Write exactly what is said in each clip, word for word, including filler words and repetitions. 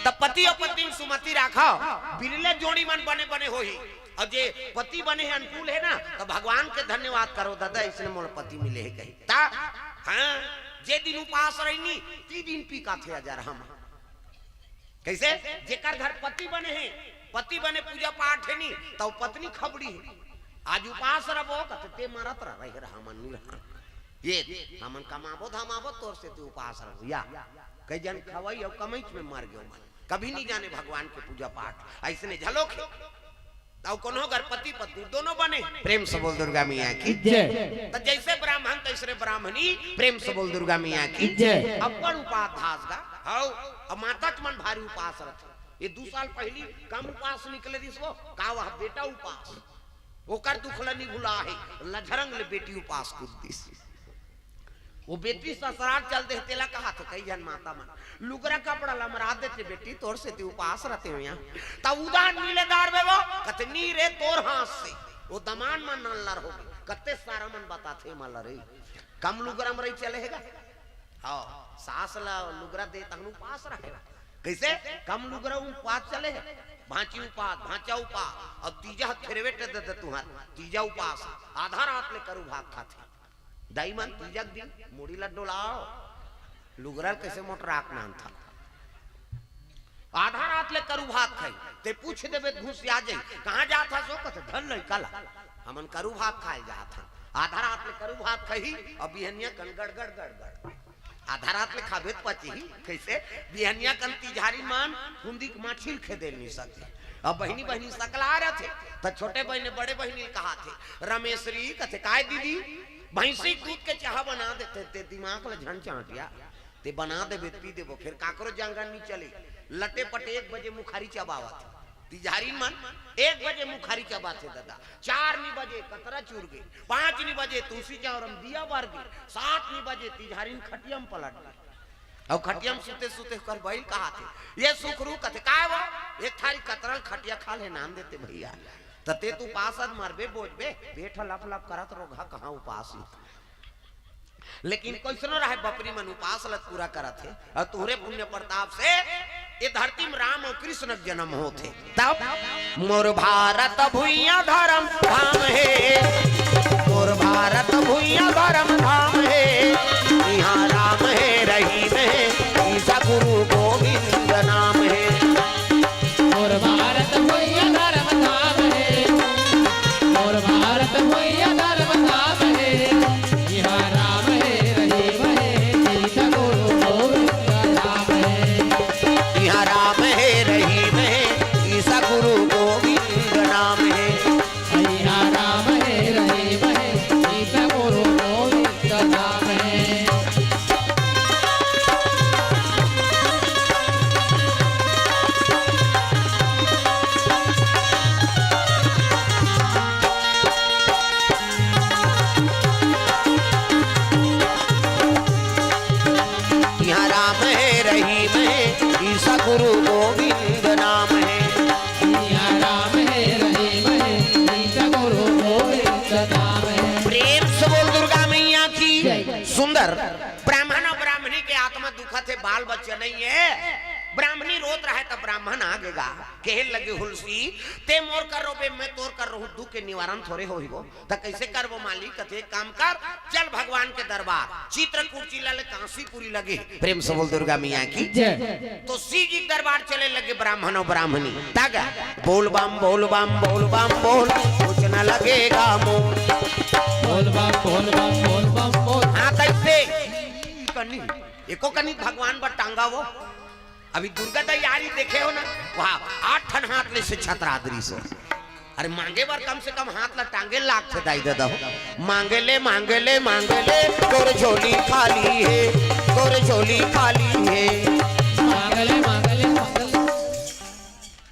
त पति अउ पत्नी म सुमति राखव, बिरले जोड़ी मन बने बने होही। अउ जे पति बने हे, अनुकूल हे ना, त भगवान के धन्यवाद करव, "दादा, अइसने मोला पति मिले हे," कही। त, हाँ, जे दिन उपास रही नी, ती दिन पी काथे अजर हम। कइसे? जेकर घर पति बने हे, पति बने पूजा पाठ हे नी, त पत्नी खबड़ी हे। आज उपास रबो, कथे, "ते मरत रह, रहे रहा, हमन नी रहा।" ये, हमन कमाबो धमाबो, तोर सेती उपास रबो। या, कई झन खवई अउ कमईच में मर गयो मन। कभी नी जाने भगवान के पूजा पाठ। अइसने झलोक हे। अउ कोनो घर पति पत्नी दोनों बने। प्रेम से बोल दुर्गा मैया की। जय। त जइसे ब्राह्मण तइसने ब्राह्मणी। प्रेम से बोल दुर्गा मैया की। जय। अब्बड़ उपास धास गा। हव, अब माता के मन भारी उपास रथे। ये दू साल पहिली कम उपास निकले रिहिस वो। का वह बेटा उपास। ओकर दुख ल नी भुला हे, लझरंग ले बेटी उपास कूद दिस। वो बेटी ससुराल चल दे, तेला कहाथे कई झन माता मन, लुगरा कपड़ा ल मरा देते बेटी, तोर सेती उपास रथे हो यहाँ। त उधार मिले दार बे वो, कथे नी रे तोर हाथ से। वो दमान मन नल्लर होगे, कते सारा मन बताथे मला रे। कम लुगरा म रही चले हे गा। हव, सास ल लुगरा दे तहन उपास रहे। कइसे? कम लुगरा उपास चले हे। भांची उपास, भांचा उपास, अउ तीजा ह फेरवेट दे दे तुंहर, तीजा उपास, आधा रात ले करू भात खाथे। दाई मन तीजा के दिन मुड़ी ल डोलाव, लुगरा ल कइसे मोटराक नानथा। आधा रात ले करू भात खाही, ते पूछ देबे त घुसिया जाही, "कहाँ जात हस ओ?" कथे, "धन लइका ला, हमन करू भात खाए जात हन।" आधा रात ले करू भात खाही, अउ बिहनिया कन गड़गड़ गड़गड़। आधा रात ले खाबे त पचही, कइसे? बिहनिया कन तिजहारी मन हुंदी के माछी ल खेदे ल नी सके। अब बहिनी बहिनी सकला रथे, त छोटे बहिनी बड़े बहिनी ल कहाथे, "रमेशरी," कथे, "काय दीदी?" "भैंसी के दूध के चाहा बना देते, ते दिमाग ल झन चांटिया, ते बना देबे त पी देबो, फेर काकरो जांगर नी चले।" लटे पटे एक बजे मुखारी चबावत हे। तिजहारी मन एक बजे मुखारी चबाथे दादा, चार नी बजे कतरा चुरगे, पाँच नी बजे तुलसी चौरम दिया बरगे, सात नी बजे तिजहारी खटिया म पलट गे। अउ खटिया म सुते सुते ओकर बहिन कहाथे, "ये सुखरू," कथे, "काय वो?" "एक थारी कतरा ल खटिया खा ले नान देते भैया।" त ते त उपास अस मरबे बोजबे, पेट ह लप लप करत रोगहा कहाँ उपास हे। लेकिन कइसनो रहे बपरी मन उपास ल पूरा करत हे, अउ तुंहरे पुण्य प्रताप से ये धरती म राम अउ कृष्ण के जनम होत हे। तब मोर भारत भुइयां धरम धाम हे, मोर भारत भुइयां धरम धाम हे, इहाँ राम हे रहीम हे, ईसा गुरु गोविंद नाम हे। मोर भारत भुइयां धरम धाम हे, मोर भारत भुइयां धरम धाम हे, इहाँ राम हे रहीम हे, ईसा गुरु गोविंद नाम हे। इहाँ राम हे रहीम हे, ईसा गुरु गोविंद नाम हे। इहाँ राम हे रहीम हे, ईसा गुरु गोविंद नाम हे। इहाँ राम हे रहीम हे, ईसा गुरु गोविंद नाम हे। इहाँ राम हे रहीम हे, ईसा गुरु गोविंद नाम हे। प्रेम से बोल दुर्गा मैया की। जय। सुंदर। ब्राह्मण अउ ब्राह्मणी के आत्मा दुखत हे, बाल बच्चा नइ हे। ब्राह्मणी रोत रहे त ब्राह्मण आगे गा, कहे लगे, "हुलसी, ते मोर कर रोबे, मैं तोर कर रहूं, दुख के निवारण थोरे होही वो।" त कइसे करबो मालिक? कथे, "एक काम कर, चल भगवान के दरबार, चित्रकूट जिला ले कांसीपुरी लगे।" प्रेम से बोल दुर्गा मैया की। जय। तो शिव जी के दरबार चले लगे ब्राह्मण अउ ब्राह्मणी। तग बोल बम, बोल बम, बोल बम, बोल, कुछ न लगेगा मोल। बोल बम, बोल बम, बोल बम, बोल। हाँ, तइसे कनी, एको कनी भगवान बर टांगा वो। अभी दुर्गा तैयारी देखे हो ना, वहाँ आठ ठन हाथ ले से छतरा दरी से। अरे मांगे बर कम से कम हाथ ला टांगे लागथे दाई ददा हो। मांगे ले, मांगे ले, मांगे ले, तोर झोली खाली हे, तोर झोली खाली हे। मांगे ले, मांगे ले, मांगे ले।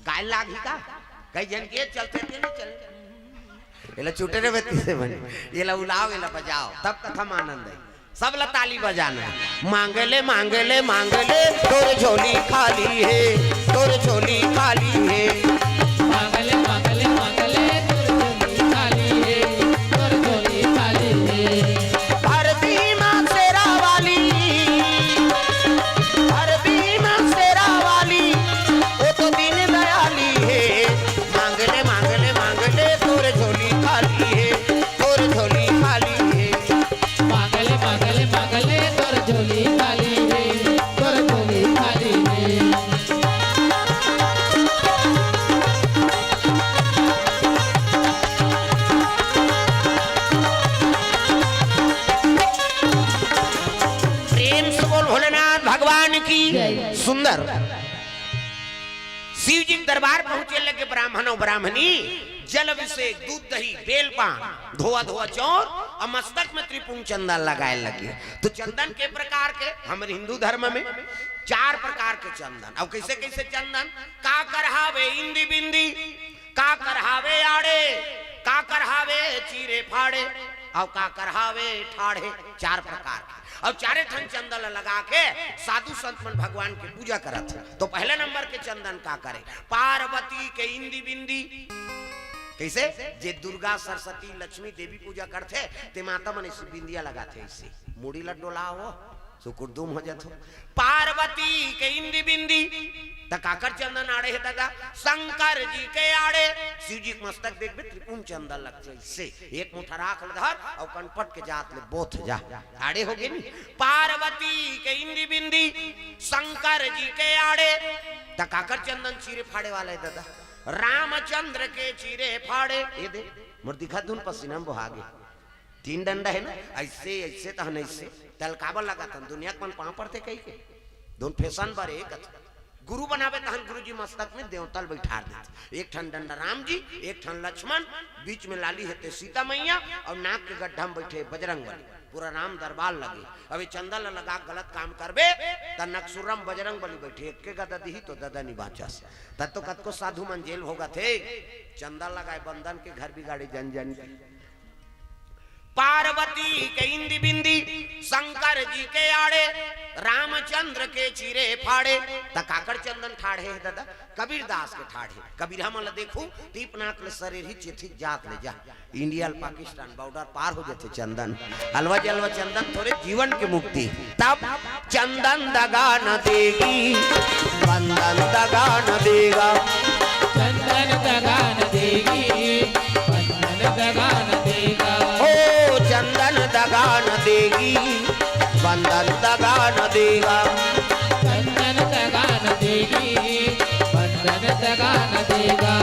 गाय लागही का? कई झन के चलथे ते नहीं चले। एला छूटे रे बेटी से बने। एला उलाओ, एला बजाओ, तब कथा म आनंद हे। सब ला ताली बजाना हे। मांगे ले, मांगे ले, मांगे ले, तोर झोली खाली हे, तोर झोली खाली हे। मांगे ले, मांगे ले, मांगे ले, तोर झोली खाली हे, तोर झोली खाली हे। भर दीही माँ शेरा वाली, भर दीही माँ शेरा वाली, सुंदर शिव जी के दरबार पहुंचे लगे ब्राह्मण और ब्राह्मणी, जल अभिषेक, दूध दही, बेल पान, धोआ धोआ चौर और मस्तक में त्रिपुंड चंदन लगाए लगे। तो चंदन के प्रकार के, हमर हिंदू धर्म में चार प्रकार के चंदन। अब कैसे कैसे चंदन? काकर हावे इंदी बिंदी, काकर हावे आड़े, काकर हावे चीरे फाड़े, और काकर हावे ठाढ़े। चार प्रकार के। और चारे ठन चंदन ल लगा के साधु संत मन भगवान के पूजा करत हे। तो पहले नंबर के चंदन का करे? पार्वती के इंदी बिंदी। कैसे? जे दुर्गा, सरस्वती, लक्ष्मी, देवी पूजा करथे, ते माता मन ऐसे बिंदिया लगाथे, ऐसे मुड़ी ल डोलाओ, सुकुरदुम हो जाथो। पार्वती के इंदी बिंदी, त काकर चंदन आड़े हे दादा? शंकर जी के आड़े। शिव जी के मस्तक देखबे, त्रिपुंड चंदन लगथे, ऐसे एक मुठा राख ल धर और कनपट के जात ले बोथ जा, आड़े हो गे नी। पार्वती के इंदी बिंदी, शंकर जी के आड़े। त काकर चंदन चीरे फाड़े वाला हे दादा? रामचंद्र के चीरे फाड़े। ये दे, मोर दिखा धुन पसीना में बोहा गे। तीन डंडा हे ना, ऐसे, ऐसे तहन ऐसे। तल काबर लगाथन? दुनिया के मन पाँव पड़थे कहिके। दोन फैशन बर एक अथे। गुरु बनावे तहन गुरु जी मस्तक में देवता ल बैठार देथे। एक ठन डंडा राम जी, एक ठन लक्ष्मण, बीच में लाली हे ते सीता मैया, और नाक के गड्ढा में बैठे बजरंग बली। पूरा राम दरबार लगे। अब ये चंदन ल लगा के गलत काम करबे, त नकसुरम बजरंग बली बैठे, एक के गदा दिही तो ददा नी बाँचस। तब तो कतको साधु मन जेल भोगत हे, चंदन लगाए बंदन के घर बिगाड़े जन जन के। पार्वती के इंदी बिंदी, शंकर जी के आड़े, रामचंद्र के चीरे फाड़े। त काकर चंदन ठाढ़े हे दादा? कबीरदास के ठाढ़े। कबीर हमन ल देखू, टीप नाक ले सरेर ही चेथिक जात ले जा। इंडिया ल पाकिस्तान बॉर्डर पार हो जाथे चंदन। अलवा जलवा चंदन थोरे जीवन के मुक्ति। तब चंदन दगा न देगी, बंदन दगा न देगा। चंदन दगा न देगी, बंदन दगा न देगा। ओ चंदन दगा न देगी, बंदन दगा न देगा। चंदन दगा न देगी, बंदन दगा न देगा।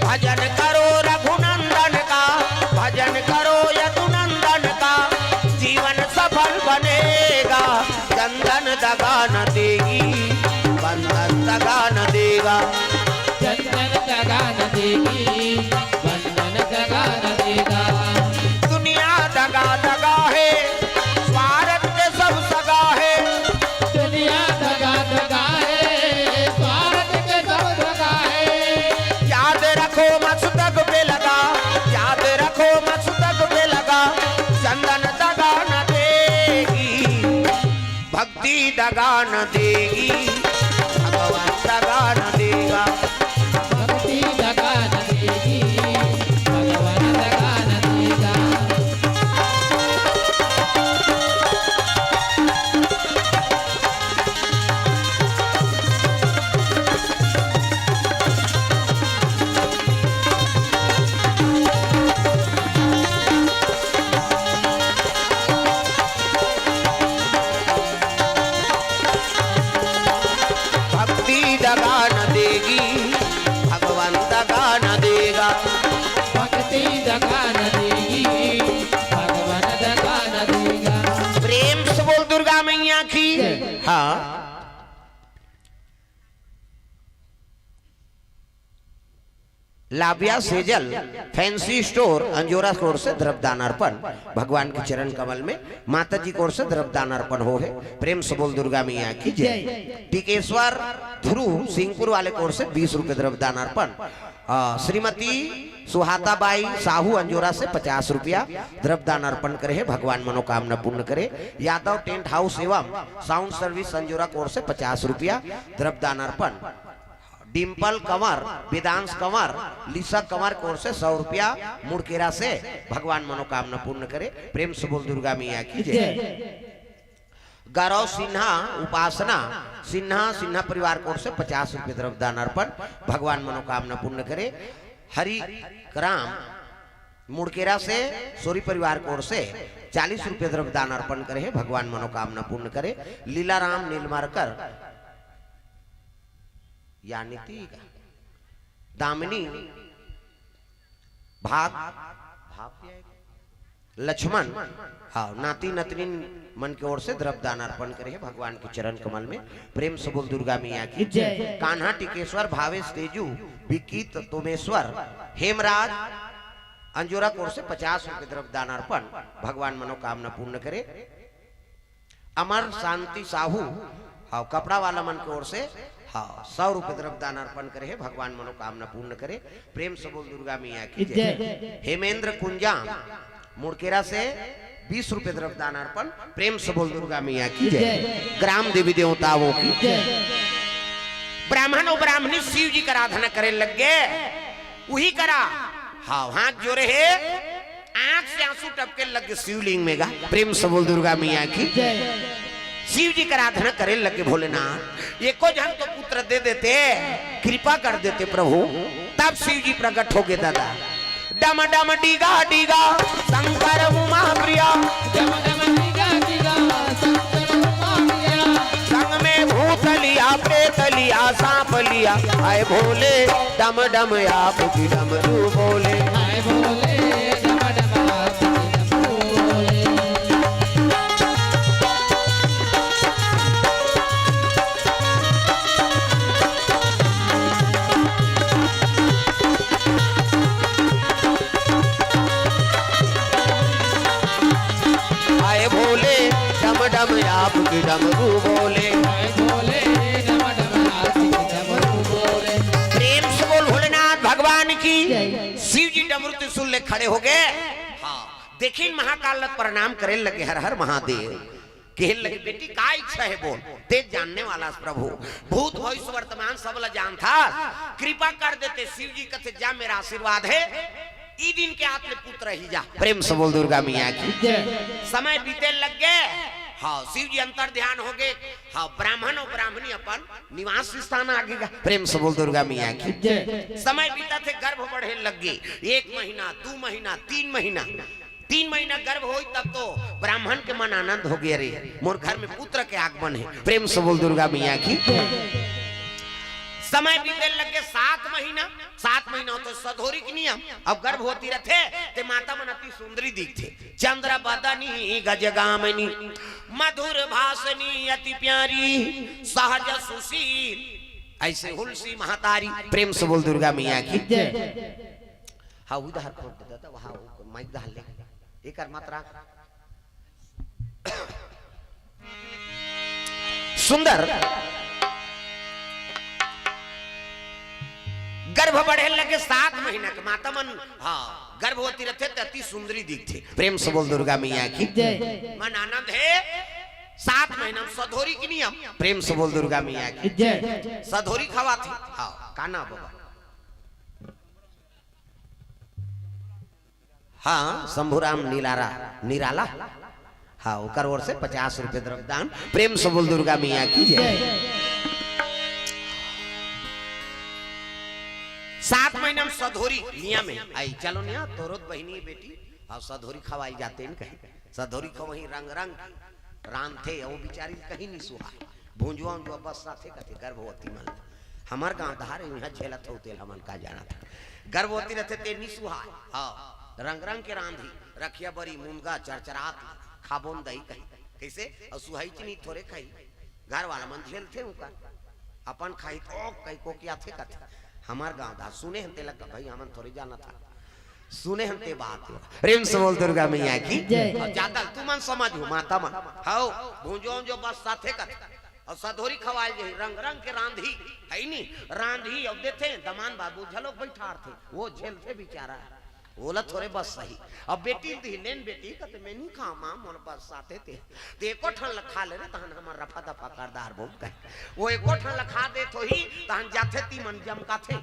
भजन करो रघुनंदन का, भजन करो यदुनंदन का, जीवन सफल बनेगा। चंदन दगा न देगी, बंदन दगा न देगा। चंदन दगा न देगी, बंदन दगा न देगा। दुनिया दगा दगा हे, स्वार्थ के सब सगा हे। दुनिया दगा दगा हे, स्वार्थ के सब सगा हे। याद रखो मस्तक पे लगा, याद रखो मस्तक पे लगा, चंदन दगा न देगी, भक्ति दगा न देगी, भगवान दगा न देगा। भक्ति दगा न देगी, भगवान दगा न देगा। भक्ति दगा न देगी, भगवान दगा न देगा। भक्ति दगा न देगी, भगवान दगा न देगा। प्रेम से बोल दुर्गा मैया की। जय। हाँ। लाबिया सेजल फैंसी स्टोर अंजोरा की ओर से द्रव्यदान अर्पण, भगवान के चरण कमल में माता जी की ओर से द्रव्यदान अर्पण हो हे। प्रेम से बोल दुर्गा मैया की जय। जय। टिकेश्वर ध्रुव सिंहपुर वाले की ओर से बीस रुपये द्रव्यदान अर्पण। अ, श्रीमती सुहाता बाई साहू अंजोरा से पचास रुपया द्रव्यदान अर्पण करे हे, भगवान मनोकामना पूर्ण करे। यादव टेंट हाउस एवं साउंड सर्विस अंजोरा की ओर से पचास रुपया द्रव्यदान अर्पण। डिम्पल कंवर, वेदांश कंवर, लिसा कंवर की ओर से सौ रुपया मुड़केरा से, भगवान मनोकामना पूर्ण करे। प्रेम से बोल दुर्गा मैया की जय। जय। गौरव सिन्हा, उपासना सिन्हा, सिन्हा परिवार की ओर से पचास रुपये द्रव्यदान अर्पण, भगवान मनोकामना पूर्ण करे। हरि राम मुड़केरा से सोरी परिवार की ओर से चालीस रुपये द्रव्यदान अर्पण करे हे, भगवान मनोकामना पूर्ण करे। लीला राम नीलमारकर, यानी ती का? दामिनी भाग, भाग क्या है? लक्ष्मण, हाँ, नाती नतनीन मन के ओर से द्रव्य दान अर्पण करे हे भगवान के चरण कमल में। प्रेम से बोल दुर्गा मैया की जय। कान्हा टिकेश्वर भावेश तेजू विकित तोमेश्वर हेमराज अंजोरा के ओर से पचास रुपये द्रव्य दान अर्पण। भगवान मनोकामना पूर्ण करे। अमर शांति साहू, हाँ, कपड़ा वाला मन के ओर से, हाँ, सौ रुपये द्रव्य दान अर्पण करे हे। भगवान मनोकामना पूर्ण करे। प्रेम से बोल दुर्गा मैया की जय। जय। हेमेंद्र कुंजाम मुड़केरा से बीस रुपये द्रव्य दान अर्पण। प्रेम से बोल दुर्गा मैया की जय। जय। ग्राम देवी देवताओं की जय। ब्राह्मण और ब्राह्मणी शिव जी का आराधना करे लग गए। वही करा, हाँ, हाथ जोड़े हे, आंख से आंसू टपके लग गए शिवलिंग में गा। प्रेम से बोल दुर्गा मैया की जय। शिव जी का आराधना करे लगे भोलेनाथ, एको जन तो पुत्र दे देते, कृपा कर देते प्रभु, तब शिव जी प्रकट हो गए दादा। डम डम डीगा डीगा शंकर उमा प्रिया, डम डम डीगा डीगा शंकर उमा प्रिया। संग में भूत लिया, प्रेत लिया, सांप लिया, आए भोले। डम डम आप की डमरू बोले। हाय भोले, डम डम आप की डमरू बोले। हाय भोले, डम डम आप की डमरू बोले। हाय भोले, डम डम आप की डमरू बोले। प्रेम से बोल भोलेनाथ भगवान की। जय। शिव जी डमरू त्रिशूल ले खड़े हो गए। हाँ, देखिन महाकाल ल प्रणाम करे लगे, हर हर महादेव। कहे लगे, "बेटी, का इच्छा है बोल, ते जानने वाला प्रभु, भूत भविष्य वर्तमान सब ला जानथस, कृपा कर देते।" शिव जी कथे, "जा, मेरा आशीर्वाद है, ई दिन के आत ले पुत्र ही जा।" प्रेम से बोल दुर्गा मैया की जय। समय बीते लग गए। हाँ, शिव जी अंतर ध्यान हो गए। हाँ, ब्राह्मण और ब्राह्मणी अपन निवास स्थान आ गए। प्रेम से बोल दुर्गा मैया की जय। समय बीता थे, गर्भ बढ़े लग गए। एक महीना, दो महीना, तीन महीना, तीन महीना गर्भ होई तब तो ब्राह्मण के मन आनंद हो गया, "रे, मोर घर में पुत्र के आगमन है।" प्रेम से बोल दुर्गा मैया की। समय बीते लग गए सात महीना। सात महीना होते सधोरी के नियम। अब गर्भवती रहते ते माता मन अति सुंदरी दिखते। चंद्र बदनी गजगामिनी, मधुर भाषणी अति प्यारी, सहज सुशील, ऐसे हुलसी महतारी। प्रेम से बोल दुर्गा मैया की जय। हाँ, उधर खोल दे दादा, वहाँ माइक डाल ले। एकर मात्रा सुंदर। गर्भ बढ़े लगे सात महीना के माता मन, हाँ, गर्भवती रहते त अति सुंदरी दिखते। प्रेम से बोल दुर्गा मैया की जय। मन आनंद है। सात महीना में सधोरी के नियम। प्रेम से बोल दुर्गा मैया की जय। सधोरी खवाथे। हाँ, काना बाबा। हाँ, शंभुराम निलारा, निराला। हाँ, ओकर ओर से पचास रुपये द्रव्य दान। प्रेम से बोल दुर्गा मैया की जय। जय। सात महीना में सधोरी नियम है। आई, चलो निया, तोरो त बहिनी बेटी, अउ सधोरी खवाई जाते न कहीं। सधोरी खवही रंग रंग रांधथे, अउ बिचारी कहीं नहीं सुहा। भुंजुआ उंजुआ बस साथे कथे गर्भवती मन। हमर गांव धार इहाँ झेलत हो तेल हमन का जानत। गर्भवती रहते ते नहीं सुहा। हाँ, रंग रंग के रांधी, रखिया बरी, मुनगा, चरचरात, खाबोन दही कही। कैसे? अउ सुहाई चीनी थोरे खाई। घर वाला मन झेलथे उनका। अपन खाई तो कई को क्या थे कथे। हमार गांव धार सुने हन तेला का भाई हमन थोरे जानत हा। सुने हन ते बात। प्रेम से बोल दुर्गा मैया की जय। अउ जादल तुमन समझ हो माता मन। हव, भुंजो जो बस साथे कथे। अउ सधोरी खवाल जे रंग रंग के रांधी, है नी? रांधी अउ देथे, दमान बाबू झलोक बैठारथे। वो झेलथे बिचारा। ओला थोरे बस सही। अब बेटी दी लेन बेटी कथे मैं नहीं खामा, मोर बस साथे ते। ते एको ठन ल खा ले रे, तहन हमर रफा दफा कर दार बहुत कहे। वो एको ठन ल खा देत होही, तहन जाथे ती मन जमकाथे।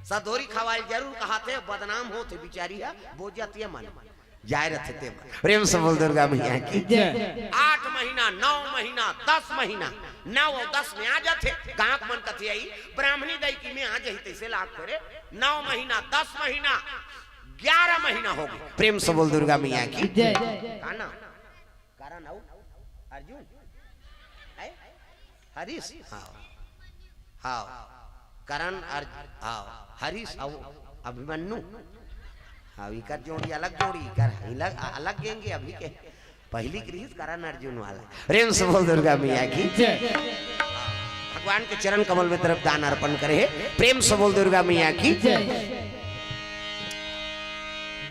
सधोरी खवाल जरूर कहाथे, बदनाम होथे बिचारी ह, बोजत ये मन। जाए रथे ते मन। प्रेम से बोल दुर्गा मैया की। जय। आठ महीना, नौ महीना, दस महीना, नौ अउ दस में आ जाथे। गांव के मन कथे आई, ब्राह्मणी दाई की में आ जाही, तैसे लाग करे। नौ महीना, दस महीना, ग्यारह महीना हो गए। प्रेम से बोल दुर्गा मैया की। जय। का नाम? करण अउ अर्जुन? है? हरीश? हाँ। हाँ। करण अर्ज-, हाँ। हरीश अउ अभिमन्यु? हाँ, इकर जोड़ी अलग जोड़ी, इकर अलग, अलग गेंगे अभी के। पहली के रिहिस करण अर्जुन वाला। प्रेम से बोल दुर्गा मैया की। जय। भगवान के चरण कमल में तरफ दान अर्पण करे हे। प्रेम से बोल दुर्गा मैया की। जय।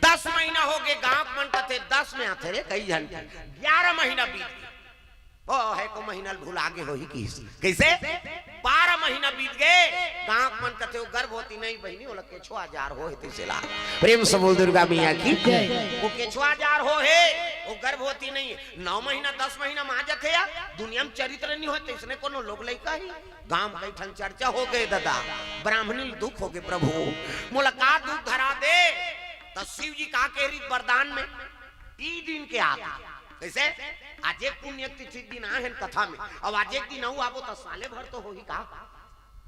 दस महीना हो गए, गांव के मन कथे दस में आथे रे, कई झन के। ग्यारह महीना बीत गए। ओ, हे को महीना ल भुला गे होही किस। कैसे? बारह महीना बीत गए, गांव के मन कथे वो गर्भवती नहीं बहिनी, ओला केछो आजार हो हे तइसे ला। प्रेम से बोल दुर्गा मैया की। जय। वो केछो आजार हो हे, वो गर्भवती नहीं हे। नौ महीना, दस महीना में आ जाथे या, दुनिया में चरित्र नहीं होय, तइसने कोनो लोग लइका ही। गांव में कई ठन चर्चा हो गए दादा, ब्राह्मणी ल दुख हो गए, प्रभु मोला का दुख धरा दे, त शिव जी का कह रही वरदान में, ई दिन के आके, कैसे? आज एक पुण्य तिथि दिन आहे न कथा में, अब आज एक दिन अउ आबो त साले भर तो होही का?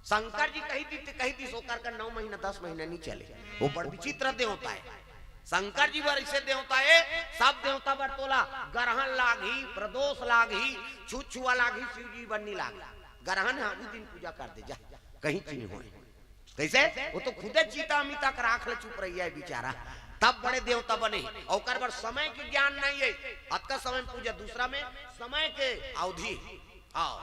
शंकर जी कही दी, कही दी, ओकर का नौ महीना, दस महीना नहीं चले। वो बड़ विचित्र देवता है। शंकर जी बर ऐसे देवता है, सब देवता बर तोला ग्रहण लागही, प्रदोष लागही, छुछुआ लागही, शिव जी बर नहीं लागही। ग्रहण है, उस दिन पूजा कर दे जा, कहीं चीज होए। कैसे? वो तो खुदे चीता अमिता कर आंख ले चुप रही है बेचारा, तब बड़े देवता बने। ओकर बर समय के ज्ञान नहीं है, अतका समय में पूजा, दूसरा में समय के अवधि। आओ,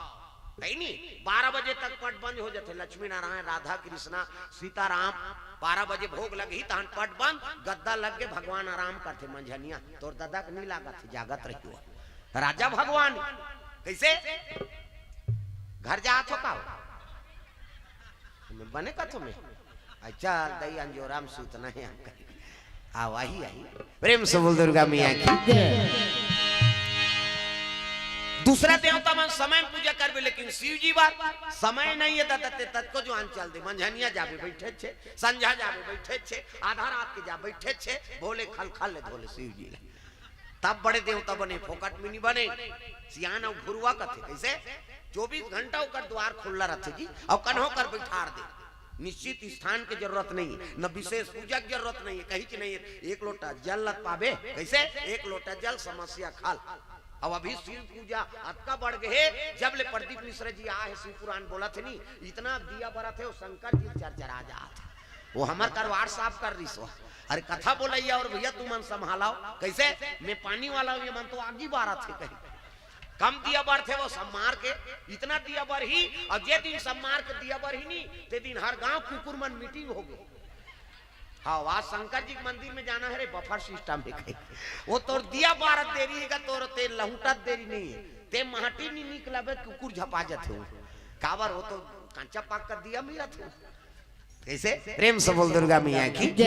कहीं नहीं, बारह बजे तक पट बंद हो जाते। लक्ष्मी नारायण, राधा कृष्णा, सीताराम, बारह बजे भोग लगही, तहन पट बंद, गद्दा लग के भगवान आराम करते। मंझनिया तोर दादा के नहीं लागत हे, जागत रहियो। राजा भगवान कैसे? घर जात हो का? मैं बने कथो मैं। अच्छा, दई अंजोरा में सूतना है हमका। आ, वही आई। प्रेम से बोल दुर्गा मैया की। जय। दूसरा देवता मन समय में पूजा करबे, लेकिन शिव जी बार समय नहीं है दादा, ते ततको जुआन चल दे। मंझनिया जाबे बैठे छे, संझा जाबे बैठे छे, आधा रात के जा बैठे छे, भोले खल खल ले धोले शिव जी ले। तब बड़े देवता बने, फोकट में नहीं बने। सियान अउ घुरुआ कथे, कैसे? चौबीस घंटा ओकर द्वार खुल्ला रहथे जी, अउ कन्हो कर बैठार दे। निश्चित स्थान के जरूरत नहीं है, न विशेष पूजा के जरूरत नहीं है, कहीं की नहीं है। एक लोटा जल लत पाबे, कैसे? एक लोटा जल समस्या खाल। अब अभी शिव पूजा अतका बढ़ गए, जब ले प्रदीप मिश्र जी आए हैं, शिव पुराण बोला थे नहीं, इतना दिया बरत है, वो शंकर जी चरचरा जात है। वो हमर करवार साफ कर रही सो। अरे कथा बोलैया और भैया तुमन संभालाओ, कैसे? मैं पानी वाला हूँ, ये मन तो आगी बारत है कहीं। कम दिया बर थे वो सम्मार के, इतना दिया बर ही, और जे दिन सम्मार के दिया बर ही नहीं, ते दिन हर गांव कुकुर मन मीटिंग हो गई। हाँ, आज शंकर जी के मंदिर में जाना है रे, बफर सिस्टम है कहीं। वो तोर दिया बारत देरी है का, तोर ते लहुटत देरी नहीं है, ते माटी नहीं निकलाबे, कुकुर झपा जाते हो। काबर हो तो कांचा पाक का दिया मिला थे। कैसे? प्रेम से बोल दुर्गा मैया की।